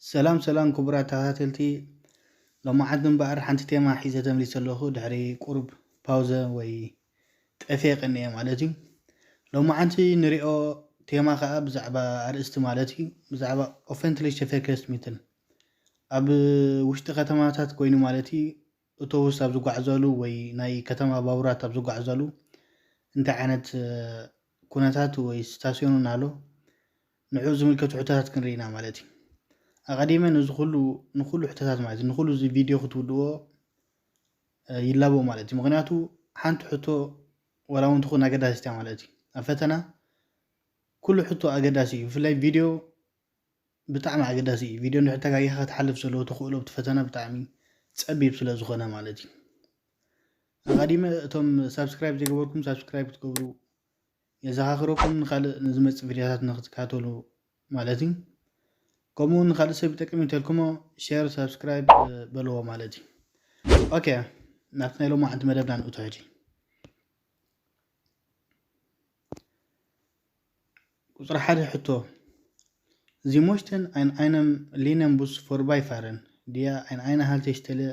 ሰላም ሰላም ክቡራት ተኸታተልቲ፣ ሎማዓንቲ እምበኣር ሓንቲ ቴማ ሒዘ ተመሊሰ ኣለኹ። ድሕሪ ቁሩብ ፓውዘ ወይ ጠፍየ ቀኒየ ማለት እዩ። ሎማዓንቲ ንሪኦ ቴማ ኸኣ ብዛዕባ ኣርእስቲ ማለት እዩ፣ ብዛዕባ ኦፈንትሊሽ ሸፌከስት ሚትል ኣብ ውሽጢ ከተማታት ኮይኑ ማለት እዩ፣ ኣውቶቡስ ኣብ ዝጓዓዘሉ ወይ ናይ ከተማ ባቡራት ኣብ ዝጓዓዘሉ እንታይ ዓይነት ኩነታት ወይ ስታስዮን ኣሎ፣ ንዕኡ ዝምልከቱ ሕቶታት ክንርኢ ኢና ማለት እዩ። ኣቐዲመ ነዚ ኩሉ ንኩሉ ሕቶታት ማለት እዩ ንኩሉ እዚ ቪድዮ ክትውድዎ ይላቦ ማለት እዩ። ምክንያቱ ሓንቲ ሕቶ ዋላ እውን ትኹን ኣገዳሲት እያ ማለት እዩ። ኣብ ፈተና ኩሉ ሕቶ ኣገዳሲ እዩ። ብፍላይ ቪድዮ ብጣዕሚ ኣገዳሲ እዩ። ቪድዮ እንድሕር ተጋጊኻ ክትሓልፍ ዘለዎ ተኽእሎ ኣብቲ ፈተና ብጣዕሚ ጸቢብ ስለ ዝኾነ ማለት እዩ። ኣቐዲመ እቶም ሳብስክራይብ ዘይገበርኩም ሳብስክራይብ ክትገብሩ የዘኻኽረኩም፣ ንኻልእ ንዝመጽእ ቪድዮታት ንክትከታተሉ ማለት እዩ። ከምኡ እውን ንኻልእ ሰብ ይጠቅም እንተልኩሞ ሼር ሳብስክራይብ በልዎ ማለት እዩ። ኦኬ፣ ናብቲ ናይ ሎማዓንቲ መደብና ንእቶ ሕጂ። ቁፅሪ ሓደ ሕቶ፣ ዚሞሽተን ein einem Linienbus vorbeifahren, der an einer Haltestelle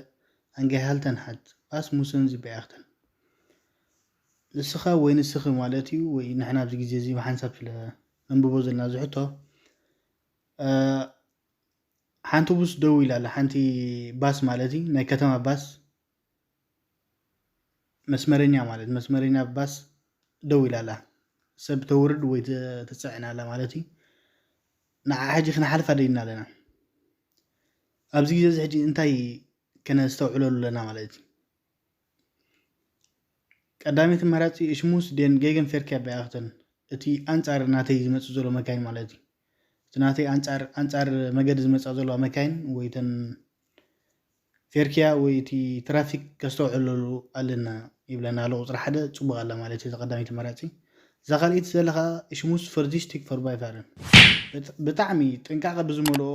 angehalten hat, was müssen Sie beachten? ንስኻ ወይ ንስኺ ማለት እዩ ወይ ንሕና ኣብዚ ግዜ እዚ ብሓንሳብ ስለ ነንብቦ ዘለና እዚ ሕቶ፣ ሓንቲ ቡስ ደው ኢላ ኣላ። ሓንቲ ባስ ማለት እዩ፣ ናይ ከተማ ባስ መስመረኛ ማለት መስመረኛ ባስ ደው ኢላ ኣላ። ሰብ ተውርድ ወይ ትፅዕን ኣላ ማለት እዩ። ንዓ ሕጂ ክንሓልፋ ደይና ኣለና። ኣብዚ ግዜ እዚ ሕጂ እንታይ ከነስተውዕለሉ ኣለና ማለት እዩ? ቀዳመይቲ ኣማራጺ እሽሙስ ዴን ጌገን ፌርኪያ በያክተን፣ እቲ ኣንጻር ናተይ ዝመጽእ ዘሎ መካይን ማለት እዩ። እቲ ናተይ ኣንጻር ኣንጻር መገዲ ዝመጻ ዘለዋ መካይን ወይ ተን ፌርኪያ ወይ እቲ ትራፊክ ከስተውዕለሉ ኣለና ይብለና ኣሎ። ቁጽሪ ሓደ ጽቡቕ ኣላ ማለት እዩ፣ ቀዳመይቲ ኣማራጺ። እዛ ካልኣይቲ ዘላ ኸኣ እሽሙስ ፈርዚሽቲክ ፈርባይፋረን፣ ብጣዕሚ ጥንቃቐ ብዝመልኦ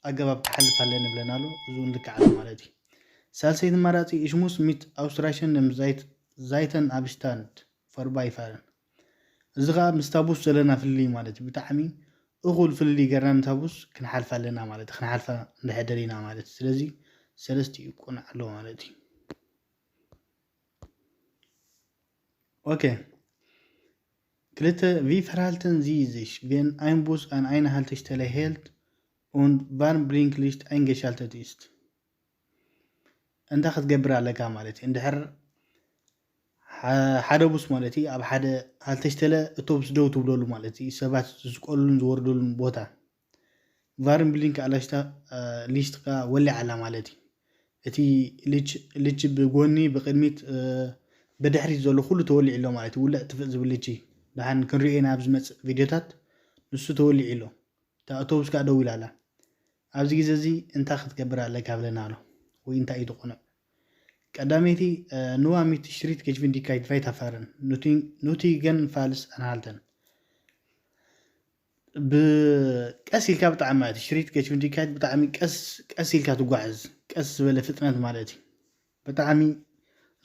ኣገባብ ክሓልፍ ኣለኒ ይብለና ኣሎ። እዚ እውን ልክዕ ኣሎ ማለት እዩ። ሳልሰይቲ ኣማራጺ እሽሙስ ሚት ኣውስትራሽን ም ዛይተን ኣብሽታንድ ፈርባይፋረን፣ እዚ ኸኣ ምስ ታቡስ ዘለና ፍልልይ ማለት እዩ። ብጣዕሚ እኹል ፍልልይ ገርና ንታቡስ ክንሓልፍ ኣለና ማለት እዩ፣ ክንሓልፋ እንድሕር ደሊና ማለት እዩ። ስለዚ ሰለስቲኡ ቅኑዕ ኣለዎ ማለት እዩ። ኦኬ፣ ክልተ፣ ቪ ፈርሃልተን ዚ ዝሽ ቬን ኣይንቡስ ኣን ኣይነ ሃልተሽተለ ሄልት ኡንድ ቫርምብሊንክ ሊሽት ኣይንገሻልተት ኢስት። እንታይ ክትገብር ኣለካ ማለት እዩ? እንድሕር ሓደ ቡስ ማለት እዩ ኣብ ሓደ ሃልተሽተለ እቶብስ ደው ትብለሉ ማለት እዩ፣ ሰባት ዝስቀሉን ዝወርዱሉን ቦታ ቫርምብሊንክ ኣላሽታ ሊሽት ከኣ ወሊዓ ኣላ ማለት እዩ። እቲ ልች ብጎኒ ብቅድሚት ብድሕሪት ዘሎ ኩሉ ተወሊዑ ኣሎ ማለት እዩ። ውልዕ ትፍእ ዝብል ልቺ ደሓን ክንሪኦ ኢና ኣብ ዝመጽእ ቪድዮታት። ንሱ ተወሊዑ ኣሎ። እታ ኣውቶቡስ ከኣ ደው ኢላ ኣላ። ኣብዚ ግዜ እዚ እንታይ ክትገብር ኣለካ ብለና ኣሎ ወይ እንታይ እዩ ትቕኑዕ? ቀዳመይቲ ንዋ ሚት ሽሪት ገጅቪንዲካይት ቫይታፋረን ኑቲገን ፋልስ ኣንሃልተን። ብቀስ ኢልካ ብጣዕሚ ማለት ሽሪት ገጅቪንዲካይት ብጣዕሚ ቀስ ቀስ ኢልካ ትጓዓዝ፣ ቀስ ዝበለ ፍጥነት ማለት እዩ። ብጣዕሚ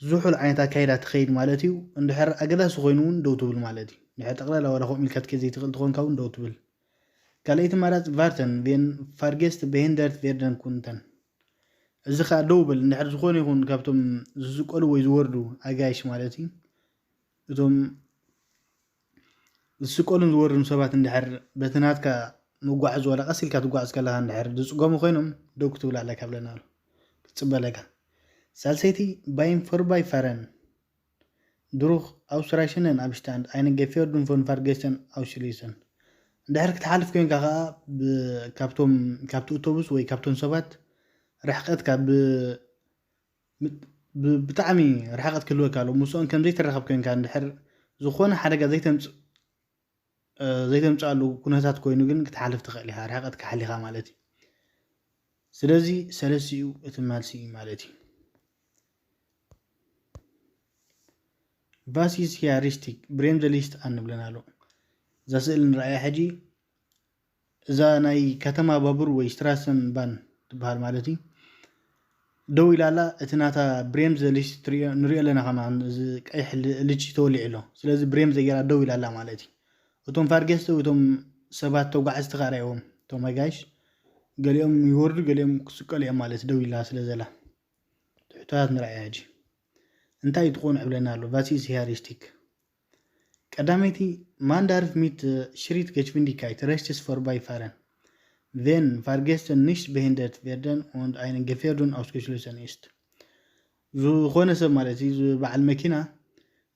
ዝሑል ዓይነት ኣካይዳ ትኸይድ ማለት እዩ። እንድሕር ኣገዳሲ ኮይኑ እውን ደው ትብል ማለት እዩ። እንድሕር ጠቕላላ ዋላ ከምኡ ኢልካ ትከይድ ዘይትኽእል ትኾንካ እውን ደው ትብል። ካልኣይቲ ኣማራፂ ቫርተን ቬን ፋርጌስት በሄንደርት ቬርደን ኩንተን፣ እዚ ከዓ ደው በል እንድሕር ዝኾነ ይኹን ካብቶም ዝስቀሉ ወይ ዝወርዱ ኣጋይሽ ማለት እዩ፣ እቶም ዝስቀሉን ዝወርዱን ሰባት እንድሕር በቲ ናትካ መጓዕዚ ዋላ ቀስ ኢልካ ትጓዕዝ ከለካ እንድሕር ዝፅገሙ ኮይኖም ደው ክትብል ኣለካ ብለና ኣሎ። ክትፅበ ኣለካ። ሳልሰይቲ ባይን ፈርባይ ፋረን ድሩኽ ኣውስራሽነን ኣብሽታንድ ኣይነ ገፌርዱን ፎን ፋርጌስተን ኣውሽሊሰን። እንድሕር ክትሓልፍ ኮይንካ ከዓ ካብቶም ካብቲ ኣውቶቡስ ወይ ካብቶም ሰባት ርሕቀትካ ብጣዕሚ ርሕቀት ክህልወካ ኣለዎ። ምስኦም ከም ዘይትራኸብ ኮይንካ እንድሕር ዝኾነ ሓደጋ ዘይተምፅእ ዘይተምፅኣሉ ኩነታት ኮይኑ ግን ክትሓልፍ ትኽእል ኢኻ፣ ርሕቀትካ ሓሊኻ ማለት እዩ። ስለዚ ሰለስቲኡ እቲ መልሲ እዩ ማለት እዩ። ቫሲስ ያ ሪስቲክ ብሬምዘ ሊስት ኣንብለን ኣሎ። እዛ ስእሊ ንረኣያ ሕጂ፣ እዛ ናይ ከተማ ባቡር ወይ ስትራሰን ባን ትበሃል ማለት እዩ። ደው ኢላ ኣላ። እቲ ናታ ብሬምዘ ሊስት ንሪኦ ኣለና ከማን፣ እዚ ቀይሕ ልቺ ተወሊዑ ኣሎ። ስለዚ ብሬምዘ ገይራ ደው ኢላ ኣላ ማለት እዩ። እቶም ፋርጌስት እቶም ሰባት ተጓዓዝቲ ከኣ ርኣይዎም፣ እቶም ኣጋይሽ ገሊኦም ይወርዱ፣ ገሊኦም ክስቀሉ እዮም ማለት ደው ኢላ ስለ ዘላ። ትሕቶታት ንርኣያ ሕጂ። እንታይ እዩ ትኾኑ ዕብለና ኣሎ? What is here is tick? ቀዳመይቲ ማንዳርፍ ሚት ሽሪት ገችፍንዲካይት ረሽትስ ፎርባይ ፋረን ቬን ፋርጌስተን ንሽት በሂንደርት ቬርደን ኦንድ ኣይን ገፌርዱን ኣውስኩሽሉሰን ኢስት። ዝኾነ ሰብ ማለት እዩ፣ በዓል መኪና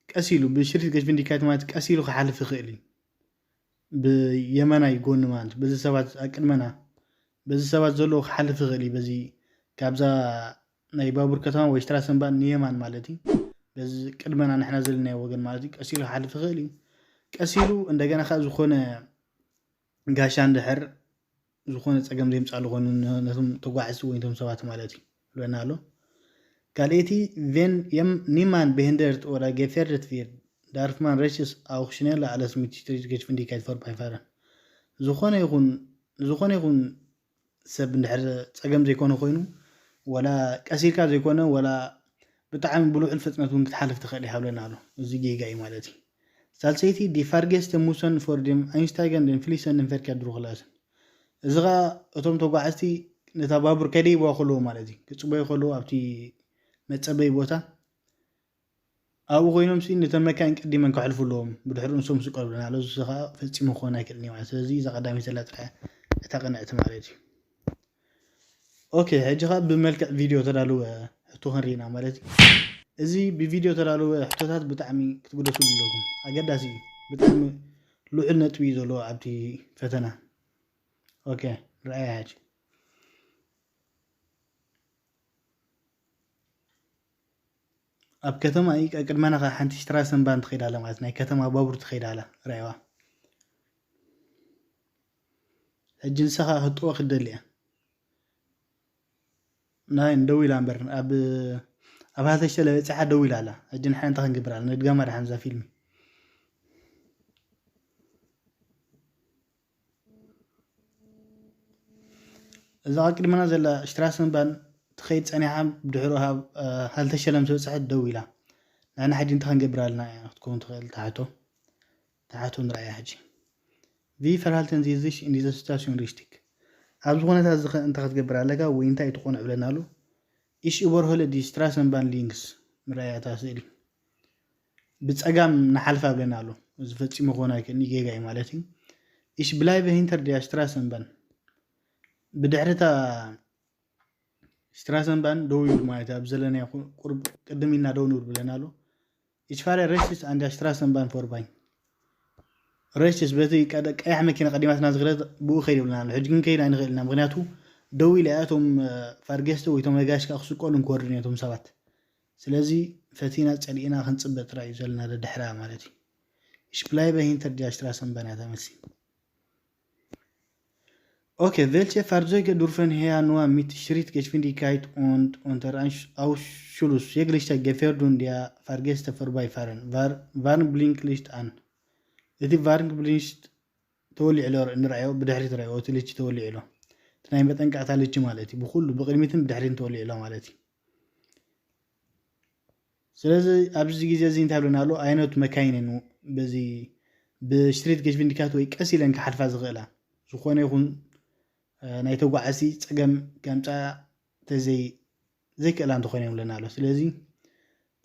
ቀስ ኢሉ ብሽሪት ገችፍንዲካይት ማለት ቀስ ኢሉ ክሓልፍ ይኽእል እዩ። ብየመናይ ጎኒ ማለት በዚ ሰባት ኣቅድመና በዚ ሰባት ዘለዎ ክሓልፍ ይኽእል እዩ። በዚ ካብዛ ናይ ባቡር ከተማ ወይ ስትራሰንባን ንየማን ማለት እዩ። በዚ ቅድመና ንሕና ዘለናዮ ወገን ማለት እዩ። ቀስ ኢሉ ክሓልፍ ይኽእል እዩ። ቀስ ኢሉ እንደገና ከዓ ዝኾነ ጋሻ እንድሕር ዝኾነ ፀገም ዘይምፃሉ ኮይኑ ነቶም ተጓዓዝቲ ወይ ነቶም ሰባት ማለት እዩ ይብለና ኣሎ። ካልኤቲ ቬን የም ኒማን ቤህንደርት ኦዳ ጌፌርደት ቪር ዳርፍማን ረሽስ ኣውክሽኔላ ኣለስ ሚት ሽትሪት ገችፍንዲካይት ፎር ባይ ፋረን። ዝኾነ ይኹን ዝኾነ ይኹን ሰብ እንድሕር ፀገም ዘይኮነ ኮይኑ፣ ወላ ቀሲልካ ዘይኮነ፣ ወላ ብጣዕሚ ብልዑል ፍጥነት እውን ክትሓልፍ ትኽእል ይሃብለና ኣሎ። እዚ ጌጋ እዩ ማለት እዩ። ሳልሰይቲ ዲፋርጌስተ ሙሰን ፎርዲም ኣይንስታይገን ደን ፍሊሰን ንፈርኪያ ድሩክላስን። እዚ ኸዓ እቶም ተጓዓዝቲ ነታ ባቡር ከደይብዋ ከለዉ ማለት እዩ፣ ክፅበዩ ከለዉ ኣብቲ መፀበይ ቦታ ኣብኡ ኮይኖም ሲ ነተን መካይን ቀዲመን ከሕልፉ ኣለዎም፣ ብድሕሪኡ ንሶም ስቀሉ ኣለና ኣሎ። እዚ ከዓ ፈፂሙ ክኾን ኣይክእልን እዩ ማለት። ስለዚ እዛ ቀዳመይቲ ዘላ ጥራሕ እታ ቅንዕቲ ማለት እዩ። ኦኬ፣ ሕጂ ከዓ ብመልክዕ ቪድዮ ተዳለወ ሕቶ ክንርኢና ማለት እዩ። እዚ ብቪድዮ ተዳለወ ሕቶታት ብጣዕሚ ክትግደሱ ኣለኩም፣ ኣገዳሲ እዩ። ብጣዕሚ ልዑል ነጥቢ እዩ ዘለዎ ኣብቲ ፈተና። ኦኬ፣ ንርኣያ ሕጂ። ኣብ ከተማ እዩ፣ ቀቅድመና ከዓ ሓንቲ ስትራሰንባን ትኸይድ ኣላ ማለት ናይ ከተማ ባቡር ትኸይድ ኣላ፣ ርኣይዋ። ሕጂ ንሳ ከዓ ክትጥወ ክትደሊ እያ። ናይ ደው ኢላ እምበር ኣብ ኣብ ሃተሽተለ በፂሓ ደው ኢላ ኣላ። ሕጂ ንሓንቲ ክንገብር ኣላ፣ ንድጋማ ደሓን እዛ ፊልሚ። እዛ ቅድመና ዘላ ሽትራሰንባን ትኸይድ ጸኒሓ፣ ብድሕሩ ሃልተሸለም ስበጽሐት ደው ኢላ። ንሕና ሕጂ እንታይ ክንገብር ኣለና እያ ክትከውን ትኽእል? ተሓቶ ተሓቶ ንርኣያ ሕጂ። ቪ ፈርሃልተን ዚዝሽ እንዲዘ ስታሲዮን ሪስቲክ። ኣብዚ ኩነታት እዚ እንታይ ክትገብር ኣለካ ወይ እንታይ ትኾን ዕብለና ኣሎ? ኢሽ እበርሆለ ዲ ስትራሰንባን ሊንክስ ንርኣያ እታ ስእሊ። ብጸጋም ንሓልፍ ኣብለና ኣሎ። እዚ ፈጺሙ ክኾን ኣይክእልን፣ ጌጋ እዩ ማለት እዩ። ኢሽ ብላይ በሂንተር ዲያ ስትራሰንባን። ብድሕሪታ ስትራሰንባን ደው ይብል ማለት እዩ። ኣብ ዘለናዮ ቁርብ ቅድም ኢልና ደው ንብል ብለና ኣሎ። ኢች ፋርያ ረሽትስ ኣንድያ ስትራሰንባን ፎርባይ። ረሽትስ በቲ ቀያሕ መኪና ቀዲማትና ዝኽደት ብኡ ከይድ ይብለና ኣሎ። ሕጂ ግን ከይድ ኣይንኽእል ኢና። ምኽንያቱ ደው ኢለ እያ። እቶም ፋርጌስተ ወይ እቶም ነጋሽ ከዓ ክስቀሉ ክወርዱ እዮም እቶም ሰባት። ስለዚ ፈቲና ጸሊእና ክንጽበ ጥራይ እዩ ዘለና ደድሕራ ማለት እዩ። Ich bleibe hinter der Straßenbahn እያ እታ መልሲ። ኦኬ፣ welche Fahrzeuge dürfen hier nur mit Schrittgeschwindigkeit und unter Ausschluss jeglicher Gefährdung der Fahrgäste vorbeifahren? Warnblinklicht an። እቲ ቫርንብሊንሽት ተወሊዑ ኣሎ፣ ንርኣዮ፣ ብድሕሪት ርኣዮ፣ እቲ ልቺ ተወሊዑ ኣሎ። እቲ ናይ መጠንቀቕታ ልቺ ማለት እዩ። ብኩሉ ብቕድሚትን ብድሕሪትን ተወሊዑ ኣሎ ማለት እዩ። ስለዚ ኣብዚ ግዜ እዚ እንታይ ብለና ኣሎ? ኣይነቱ መካይንን በዚ ብስትሪት ገሽቪንዲካት ወይ ቀስ ኢለን ክሓልፋ ዝኽእላ ዝኾነ ይኹን ናይ ተጓዓዝቲ ፀገም ከምፃ ተዘይ ዘይክእላ እንተኾይነ ይብለና ኣሎ። ስለዚ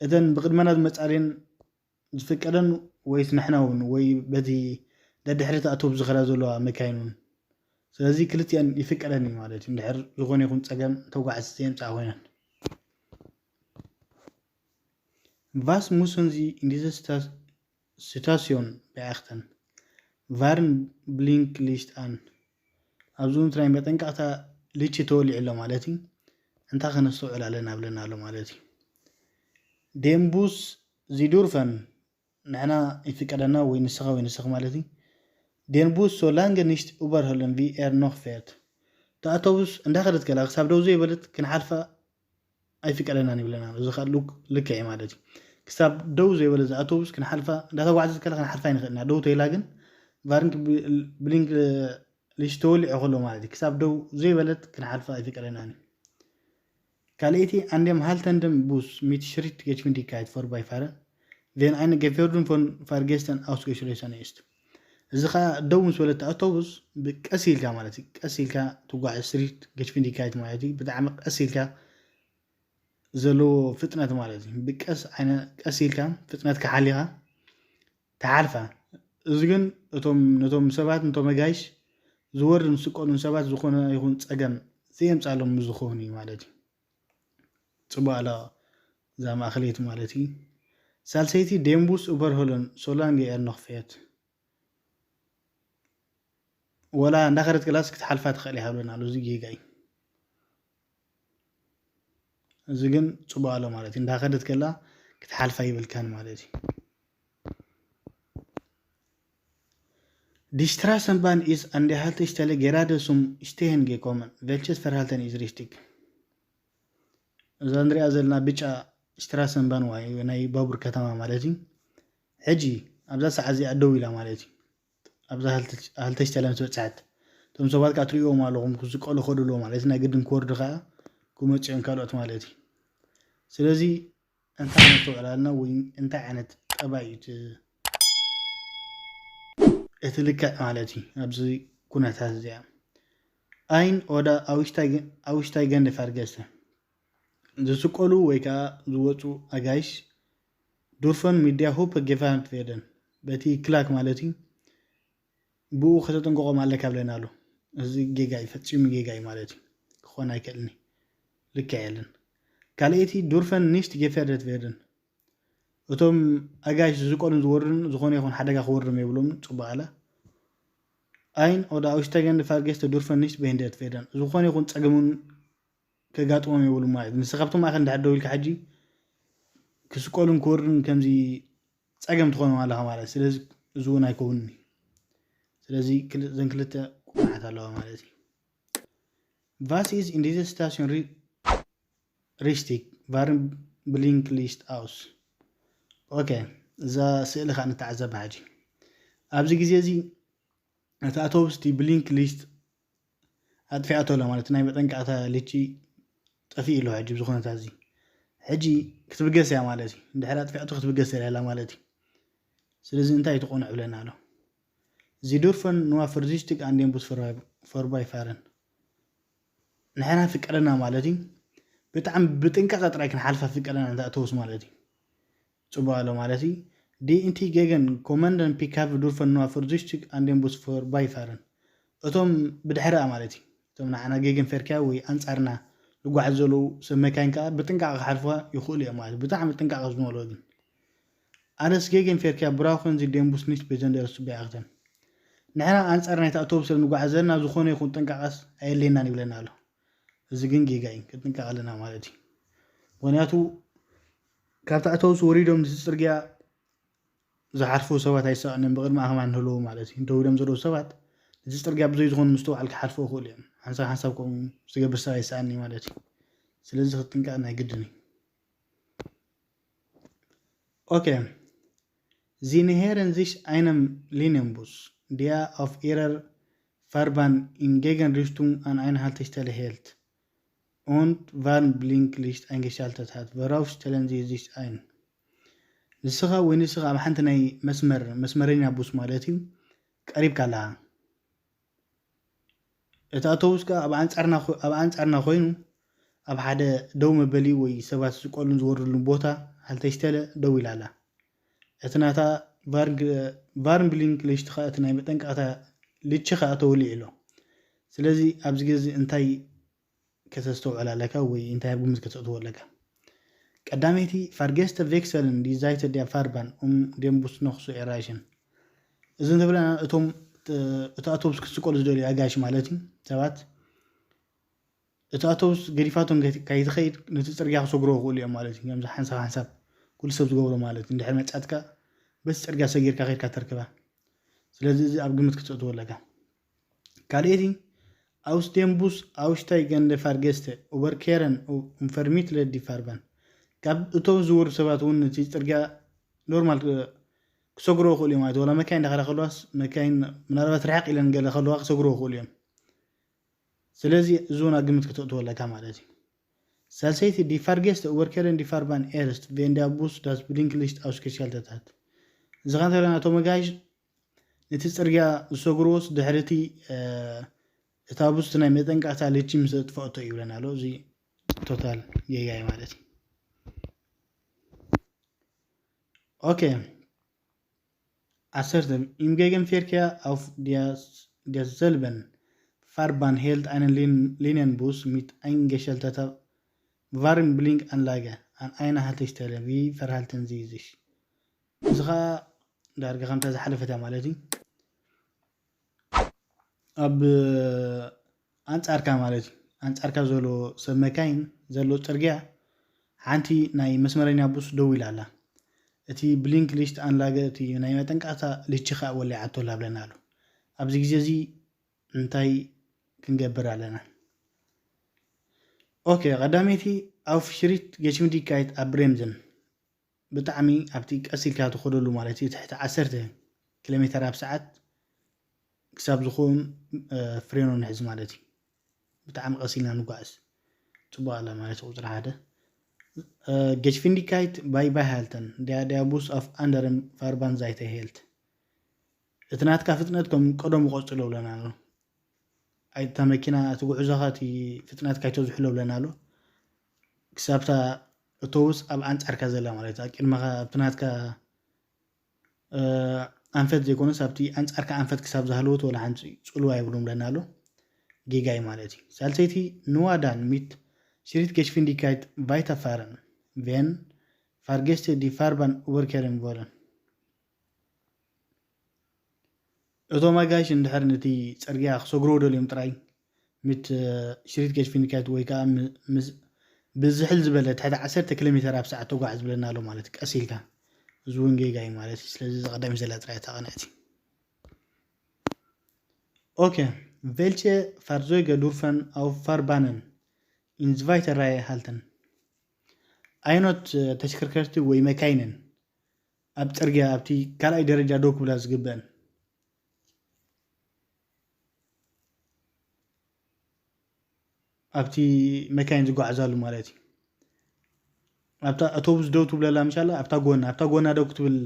እተን ብቅድመና ዝመፃ ድየን ዝፍቀደን ወይስ ንሕና እውን ወይ በቲ ደድሕሪት ኣቶብ ዝኸዳ ዘለዋ መካይን እውን? ስለዚ ክልቲኣን ይፍቀደን እዩ ማለት እዩ፣ እንድሕር ዝኾነ ይኹን ፀገም ተጓዓዝቲ ዘየምፅኣ ኮይነን። Was müssen Sie in dieser Sta- Situation beachten? Warnblinklicht an። ኣብዚ እውን ናይ መጠንቀቕታ ልቺ ተወሊዑ ኣሎ ማለት እዩ። እንታይ ከነስተውዕል ኣለና ብለና ኣሎ ማለት እዩ። Den Bus, Sie dürfen፣ ንሕና ይፍቀደና ወይ ንስኻ ወይ ንስኺ ማለት እዩ። Den Bus, solange nicht überholen wie er noch fährt። እቲ ኣውቶቡስ እንዳኸደት ከላ ክሳብ ደው ዘይበለት ክንሓልፋ ኣይፍቀደናን ይብለና። እዚ ከዓ ልክዕ ማለት እዩ። ክሳብ ደው ዘይበለ እዚ ኣውቶቡስ ክንሓልፋ እንዳተጓዕዘት ከላ ክንሓልፋ ኣይንኽእልና። ደው ተይላ ግን ቫርንክ ብሊንክ ልሽ ተወሊዑ ከሎ ማለት እዩ። ክሳብ ደው ዘይበለት ክንሓልፋ ኣይፍቀደናን እዩ። ካልኣይቲ ኣንደም ሃልተንደም ቡስ ሚት ሽሪት ገችፍንዲካይት ፎር ባይ ፋረን ቬን ኣይነ ገፌርዱን ፎን ፋርጌስተን ኣውስገሽሌሰን ኢስት። እዚ ከዓ ደው ምስ በለት ኣውቶቡስ ብቀስ ኢልካ ማለት እዩ፣ ቀስ ኢልካ ትጓዓዝ ስትሪት ገሽፍንዲካይት ማለት እዩ። ብጣዕሚ ቀስ ኢልካ ዘለዎ ፍጥነት ማለት እዩ። ብቀስ ዓይነ ቀስ ኢልካ ፍጥነትካ ሓሊኻ ትሓልፋ። እዚ ግን እቶም ነቶም ሰባት ነቶም ኣጋይሽ ዝወርድን ዝስቀሉን ሰባት ዝኾነ ይኹን ጸገም ዘየምጻሎም ምስ ዝኸውን እዩ ማለት እዩ። ጽቡቕ ኣላ እዛ ማእኸለይቲ ማለት እዩ። ሳልሰይቲ ደንቡስ ኡበርሆለን ሶላንግ ኤር ኖኽፌት ወላ እንዳኸደት ገላስ ክትሓልፋ ትኽእል ይሃብለና ኣሎ። እዚ ጌጋ እዩ። እዚ ግን ጽቡቕ ኣሎ ማለት እዩ። እንዳኸደት ከላ ክትሓልፋ ይብልካን ማለት እዩ። Distrassenbahn is an de haltestelle gerade zum Stehen gekommen, welches Verhalten ist richtig? እዛ ንሪኣ ዘለና ብጫ ስትራሰንባን ወይ ናይ ባቡር ከተማ ማለት እዩ። ሕጂ ኣብዛ ሰዓት እዚኣ ደው ኢላ ማለት እዩ። ኣብዛ ሃልተሽተለ ምስ በፅሐት እቶም ሰባት ከዓ ትሪእዎም ኣለኹም ክስቀሉ ከዱ ኣለዎ ማለት እዩ። ናይ ግድን ክወርዱ ከዓ ክመፅኦም ካልኦት ማለት እዩ። ስለዚ እንታይ ዓይነት ተውዕላልና ወይ እንታይ ዓይነት ጠባይ እዩ እቲ ልክዕ ማለት እዩ ኣብዚ ኩነታት እዚኣ? Ein oder aussteigende Fahrgäste ዝስቀሉ ወይ ከዓ ዝወፁ ኣጋይሽ ዱርፈን ሚድያ ሆፕ ጌፋንት ቬደን በቲ ክላክ ማለት እዩ። ብኡ ከተጠንቀቆም ኣለካ ብለና ኣሎ። እዚ ጌጋ እዩ፣ ፈፂሙ ጌጋ እዩ ማለት እዩ። ክኾን ኣይክእልን እዩ። ልክዕ የለን። ካልኣይቲ ዱርፈን ኒሽት ጌፌርደት ቬደን እቶም ኣጋይሽ ዝስቀሉን ዝወርዱን ዝኾነ ይኹን ሓደጋ ክወርዶም የብሎም። ፅቡቅ ኣለ። Ein oder aussteigende Fahrgäste dürfen nicht behindert werden ዝኾነ ይኹን ፀገሙን ከጋጥሞም የብሉ ማለት እዩ። ንስኻ ኣብቲ ማእኸል እንድሕር ደው ኢልካ ሕጂ ክስቀሉን ክወርዱን ከምዚ ፀገም ትኾኖም ኣለኻ ማለት እዩ። ስለዚ እዚ እውን ኣይከውንን እዩ። ስለዚ ክል- እዘን ክልተ ቁናሓት ኣለዋ ማለት እዩ። Was ist in dieser Station ri- richtig? Warum blinkt Licht aus? ኦኬ፣ እዛ ስእሊ ከዓ ንተዓዘባ ሕጂ። ኣብዚ ግዜ እዚ እቲ ኣውቶቡስ እቲ ብሊንክ ሊስት ኣጥፊኣቶ ኣሎ ማለት ናይ መጠንቀቕታ ልቺ ጠፊኡ ኣሎ። ሕጂ ብዝኾነታ እዚ ሕጂ ክትብገስ እያ ማለት እዩ። እንድሕር ኣጥፊኣቶ ክትብገስ እያ ማለት እዩ። ስለዚ እንታይ ትኾኑ ዕብለና ኣሎ። ዚ ዱርፈን ንዋ ፍርዚሽትግ ኣንዴን ቡስ ፈርባይ ፋረን ንሕና ፍቀደና ማለት እዩ። ብጣዕሚ ብጥንቃቐ ጥራይ ክንሓልፋ ፍቀደና እንተ ኣተውስ ማለት እዩ። ጽቡቕ ኣሎ ማለት እዩ። ዲ ኢንቲ ጌገን ኮመንደን ፒካቭ ዱርፈን ንዋ ፍርዚሽትግ ኣንዴን ቡስ ፈርባይ ፋረን እቶም ብድሕሪኣ ማለት እዩ። እቶም ንዓና ጌገን ፌርኪያ ወይ ኣንጻርና ዝጓዓዝ ዘለዉ ሰብ መካይን ከኣ ብጥንቃቐ ክሓልፉዋ ይኽእሉ እዮም ማለት እዩ። ብጣዕሚ ጥንቃቐ ዝመልኦ ግን ኣነስ ጌገን ፌርኪያ ብራውኸን ዚ ደንቡስ ኒት በጀንደርስ ቢኣኽተን ንሕና ኣንጻር ናይቲ ኣውቶቡስ ስለ ንጓዓዝ ዘለና ዝኾነ ይኹን ጥንቃቐስ ኣየድልየናን ይብለና ኣሎ። እዚ ግን ጌጋ እዩ፣ ክንጥንቀቕ ኣለና ማለት እዩ። ምኽንያቱ ካብቲ ኣውቶቡስ ወሪዶም ነቲ ጽርግያ ዝሓልፉ ሰባት ኣይሰኣንን፣ ብቕድሚ ኣኽማን ንህልዉ ማለት እዩ። ደው ኢሎም ዘለዉ ሰባት ነቲ ጽርግያ ብዘይ ዝኾነ ምስትውዓል ክሓልፉ ይኽእሉ እዮም። ሓንሳብ ሓንሳብ ከምኡ ዝገብር ሰብ ኣይሰኣንን ማለት እዩ። ስለዚ ክትጥንቀቕ ናይ ግድን እዩ። ኦኬ። ዚ ንሄረን ዚሽ ኣይነም ሊነንቡስ ዲያ ኣፍ ኢረር ፋርባን ኢን ጌገን ሪሽቱንግ ኣን ኣይን ሃልተሽተለ ሄልት ኦንት ቫርን ብሊንክ ሊሽት ኣይንገሻልተታት ቨራውፍ ስተለን ዚ ዚሽ ኣይን ንስኻ ወይ ንስኻ ኣብ ሓንቲ ናይ መስመር መስመረኛ ቡስ ማለት እዩ ቀሪብካ ኣለኻ። እቲ ኣውቶቡስ ከኣ ኣብ ኣንጻርና ኮ- ኣብ ኣንጻርና ኮይኑ ኣብ ሓደ ደው መበሊ ወይ ሰባት ዝስቀሉን ዝወርዱሉን ቦታ ሃልተሽተለ ደው ኢላ ኣላ። እቲ ናታ ቫርንግ- ቫርንብሊንግ ሊሽት ከኣ እቲ ናይ መጠንቀቕታ ልቺ ከኣ ተወሊዑ ኣሎ። ስለዚ ኣብዚ ግዜ እንታይ ከተስተውዕል ኣለካ ወይ እንታይ ኣብ ግምት ከተእትዎ ኣለካ? ቀዳመይቲ ፋርጌስተ ቬክሰልን ዲዛይተ ዲያ ፋርባን ኡም ዴምቡስ ነኽሱ ኤራይሽን እዚ እንተብለና እቶም እቲ ኣውቶቡስ ክስቀሉ ዝደልዩ ኣጋይሽ ማለት እዩ ሰባት እቲ ኣውቶቡስ ገዲፋቶም ከይትኸይድ ነቲ ፅርግያ ክሰግርዎ ይኽእሉ እዮም ማለት እዩ። ከምዚ ሓንሳብ ሓንሳብ ኩሉ ሰብ ዝገብሮ ማለት እዩ። እንድሕር መፃትካ በቲ ፅርግያ ሰጊርካ ከይድካ ተርክባ። ስለዚ እዚ ኣብ ግምት ክትእትዎ ኣለካ። ካልኤቲ ኣውስቴንቡስ ኣውሽታይ ገንደ ፋርጌስተ ኡበርኬረን ኡንፈርሚትለ ዲፋርበን ካብ እቶም ዝወሩ ሰባት እውን ነቲ ፅርግያ ኖርማል ክሰግርዎ ይኽእሉ እዮም ማለት ወላ መካይን ዳኸዳ ከለዋስ መካይን ምናልባት ርሕቕ ኢለን ገለ ከለዋ ክሰግርዎ ይኽእሉ እዮም። ስለዚ እዚ እውን ኣብ ግምት ክተእትዎ ኣለካ ማለት እዩ። ሳልሰይቲ ዲፋርጌስተ ኡበርኬረን ዲፋርባን ኤርስት ቬንዳ ቡስ ዳስ ብሊንክ ሊሽት ኣውስከሻልተታት እዚ ከንተለና እቶም ኣጋይሽ እቲ ጽርግያ ዝሰግርዎስ ድሕሪ እቲ እታ ቡስ ናይ መጠንቀቕታ ልቺ ምስ ኣጥፍኦቶ እዩ ይብለና ኣሎ። እዚ ቶታል ጌጋ እዩ ማለት እዩ። ኦኬ። ዓሰርተ፣ Im Gegenverkehr auf der, derselben Fahrbahn hält eine Lin-, Linienbus mit eingeschalteter Warnblinkanlage an einer Haltestelle wie verhalten Sie sich? እዚ ኸዓ ዳርጋ ከምታ ዝሓለፈት እያ ማለት እዩ። ኣብ ኣንጻርካ ማለት እዩ፣ ኣንጻርካ ዘሎ ሰብ መካይን ዘሎ ጽርግያ ሓንቲ ናይ መስመረኛ ቡስ ደው ኢላ ኣላ። እቲ ብሊንክ ሊሽት ኣንላገ፣ እቲ ናይ መጠንቀቕታ ልቺ ኸዓ ወሊዓቶ ኣላ ብለና ኣሎ። ኣብዚ ግዜ እዚ እንታይ ክንገብር ኣለና? ኦኬ፣ ቀዳመይቲ፣ auf Schritt Geschwindigkeit abbremsen። ብጣዕሚ ኣብቲ ቀስ ኢልካ ትኸደሉ ማለት እዩ፣ ትሕቲ ዓሰርተ ኪሎ ሜተር ኣብ ሰዓት ክሳብ ዝኸውን ፍሬኖ ንሕዝ ማለት እዩ። ብጣዕሚ ቀስ ኢልና ንጓዓዝ። ጽቡቕ ኣላ ማለት እዩ። ቁጽሪ ሓደ፣ Geschwindigkeit beibehalten, der Bus auf anderen Fahrbahn Seite hält። እቲ ናትካ ፍጥነት ከም ቀደሙ ቀጽሎ ብለና ኣሎ። ኣይ፣ እታ መኪና፣ እቲ ጉዕዞኻ፣ እቲ ፍጥነትካ ኣይተዝሕሎ ብለና ኣሎ። ክሳብታ ኣውቶቡስ ኣብ ኣንጻርካ ዘላ ማለት እዩ። ኣብ ቅድመኻ፣ ኣብቲ ናትካ፣ እ፣ ኣንፈት ዘይኮነስ፣ ኣብቲ ኣንጻርካ ኣንፈት ክሳብ ዝሃለወት ወላ ሓንቲ ጽልዋ የብሉን ብለና ኣሎ። ጌጋ እዩ ማለት እዩ። ሳልሰይቲ፣ Nur dann mit Schrittgeschwindigkeit weiterfahren, wenn Fahrgäste die Fahrbahn überqueren wollen። እቶም ኣጋይሽ እንድሕር ነቲ ጽርግያ ክሰግርዎ ደልዮም ጥራይ፣ mit Schrittgeschwindigkeit ወይ ከዓ ም-፣ ምስ-፣ ብዝሕል ዝበለ ትሕቲ ዓሰርተ ኪሎ ሜተር ኣብ ሰዓት ተጓዓዝ ብለና ኣሎ ማለት እዩ፣ ቀስ ኢልካ። እዚ እውን ጌጋ እዩ ማለት እዩ። ስለዚ እዚ ቀዳሚት ዘላ ጥራይ እታ ቅንዕቲ። ኦኬ፣ Welche Fahrzeuge dürfen auf Fahrbahnen in zweiter Reihe halten? ኣይኖት ተሽከርከርቲ ወይ መካይንን ኣብ ጽርግያ ኣብቲ ካልኣይ ደረጃ ደው ክብላ ዝግበአን፣ ኣብቲ መካይን ዝጓዓዛሉ ማለት እዩ። ኣብታ ኣውቶቡስ ደው ትብለላ ምሻላ፣ ኣብታ ጎና፣ ኣብታ ጎና ደው ክትብል፣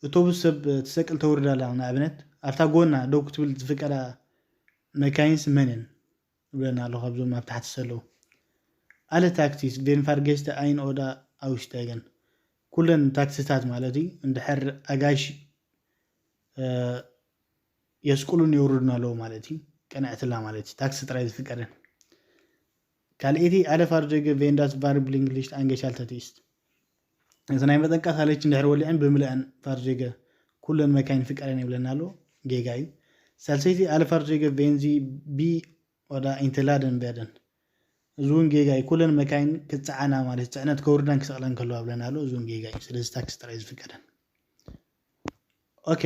ኣውቶቡስ ሰብ ትሰቅል ተውርዳላ፣ ንኣብነት ኣብታ ጎና ደው ክትብል ዝፍቀዳ መካይንስ መን እየን? ይብለና ኣሎ፣ ካብዞም ኣብ ታሕቲ ዘለዉ። Alle Taxis, wenn Fahrgäste ein- oder aussteigen፣ ኩለን ታክሲታት ማለት እዩ፣ እንድሕር ኣጋይሽ፣ እ፣ የስቁሉን የውርዱን ኣለዉ ማለት እዩ። ቀንዕትላ ማለት እዩ፣ ታክሲ ጥራይ ዝፍቀደን። ካልኣይቲ፣ Alle Fahrzeuge, wenn das Warnblinklicht eingeschaltet ist። እዚ ናይ መጠንቀቕታ ልቺ እንድሕር ወሊዐን ብምልአን ፋርዜገ ኩለን መካይን ፍቀደን ይብለና ኣሎ። ጌጋ እዩ። ሳልሰይቲ፣ Alle Fahrzeuge, wenn sie bi- oder entladen werden። እዚ እውን ጌጋ እዩ። ኩለን መካይን ክጸዓና ማለት ጽዕነት ከውርዳን ክሰቕለን ከለዋ ብለና ኣሎ። እዚ እውን ጌጋ እዩ። ስለዚ ታክሲ ጥራይ ዝፍቀደን። ኦኬ።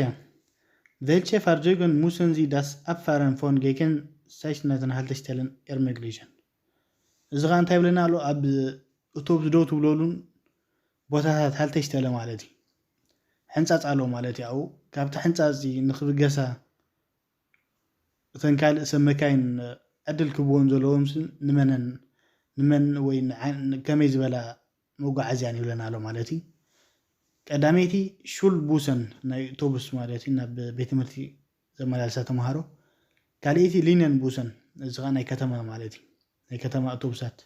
Welche Fahrzeuge müssen Sie das Abfahren von Gegenseitigkeiten Haltestellen ermöglichen? እዚ ኸዓ እንታይ ይብለና ኣሎ? ኣብ ኣውቶቡስ ደው ትብለሉን ቦታታት ሃልተሽተለ ማለት እዩ። ሕንጻጽ ኣሎ ማለት እዩ። ኣብኡ ካብቲ ሕንጻጽ ንኽብገሳ እተን ካልእ ሰብ መካይን ዕድል ክህብወን ዘለዎም ስ-፣ ንመነን፣ ንመን ወይ ንዓ-፣ ከመይ ዝበላ መጓዓዝያን ይብለና ኣሎ ማለት እዩ። ቀዳመይቲ ሹል ቡሰን ናይ ኣውቶቡስ ማለት እዩ፣ ናብ ቤት ትምህርቲ ዘመላልሳ ተምሃሮ። ካልኣይቲ ሊነን ቡሰን፣ እዚ ኸዓ ናይ ከተማ ማለት እዩ፣ ናይ ከተማ ኣውቶቡሳት።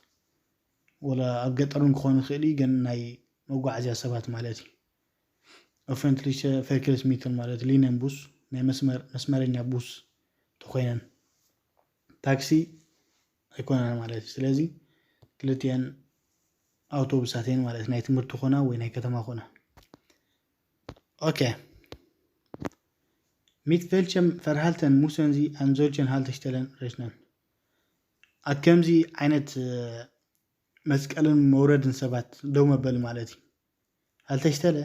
ወላ ኣብ ገጠር እውን ክኾን ይኽእል እዩ፣ ግን ናይ መጓዓዝያ ሰባት ማለት እዩ። Öffentliche Verkehrsmittel ማለት ሊነን ቡስ ናይ መስመር፣ መስመረኛ ቡስ ተኾይነን፣ ታክሲ ኣይኮነን ማለት እዩ። ስለዚ ክልቲአን ኣውቶቡሳት እየን ማለት እዩ፣ ናይ ትምህርቲ ኾና ወይ ናይ ከተማ ኾና። ኦኬ። Mit welchem Verhalten müssen Sie an solchen Haltestellen rechnen? ኣብ ከምዚ ዓይነት፣ እ፣ መስቀልን መውረድን ሰባት ደው መበሊ ማለት እዩ። ሃልተሽተለ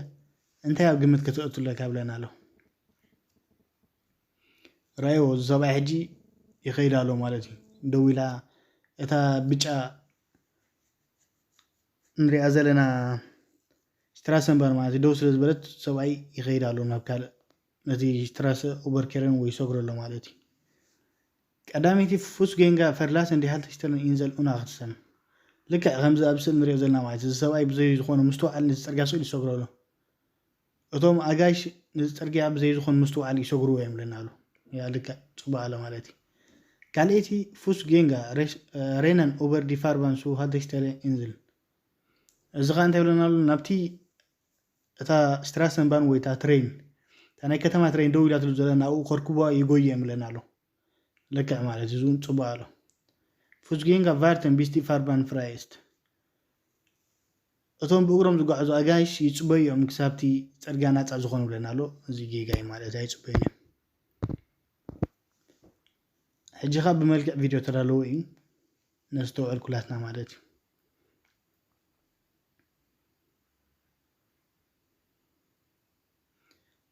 እንታይ ኣብ ግምት ከተእቱ ኣለካ ብለና ኣሎ። ራእይዎ፣ እዚ ሰብኣይ ሕጂ ይኸይድ ኣሎ ማለት እዩ። ደው ኢላ እታ ብጫ ንሪኣ ዘለና ስትራሰንባን ማለት እዩ፣ ደው ስለ ዝበለት ሰብኣይ ይኸይድ ኣሎ ናብ ካልእ፣ ነቲ ስትራሰ ኡበርኬረን ወይ ይሰግሮ ኣሎ ማለት እዩ። ቀዳመይቲ፣ Fußgänger verlassen die Haltestellen in Insel Unachtsen። ልክዕ ከምዚ ኣብ ስእሊ ንሪኦ ዘለና ማለት እዩ። እዚ ሰብኣይ ብዘይ ዝኾነ ምስትውዓል ነቲ ጽርግያ ስኢሉ ይሰግሮ ኣሎ። እቶም ኣጋይሽ ነዚ ጽርግያ ብዘይ ዝኾን ምስትውዓል ይሰግርዎ እዮም ብለና ኣሎ። ያ ልክዕ ጽቡቕ ኣሎ ማለት እዩ። ካልኣይቲ ፉስ ጌንጋ ሬነን ኦቨር ዲ ፋርባን ሱ ሃልተሽተለ ኢንዝል። እዚ ኸኣ እንታይ ብለና ኣሎ? ናብቲ እታ ስትራሰንባን ወይ እታ ትሬን፣ እታ ናይ ከተማ ትሬን ደው ኢላትሉ ዘላ ናብኡ ከርክቧ ይጎዩ እዮም ብለና ኣሎ። ልክዕ ማለት እዩ። እዚ እውን ጽቡቕ ኣሎ። ፉስ ጌንጋ ቫርተን ቢስቲ ፋርባን ፍራይስት። እቶም ብእግሮም ዝጓዓዙ ኣጋይሽ ይጽበዩ እዮም ክሳብቲ ጽርግያ ናጻ ዝኾኑ ብለና ኣሎ። እዚ ጌጋ እዩ ማለት ኣይጽበዩን እዮም። ሕጂ ኸኣ ብመልክዕ ቪድዮ ተዳለዎ እዩ። ነስተውዕል ኩላትና ማለት እዩ።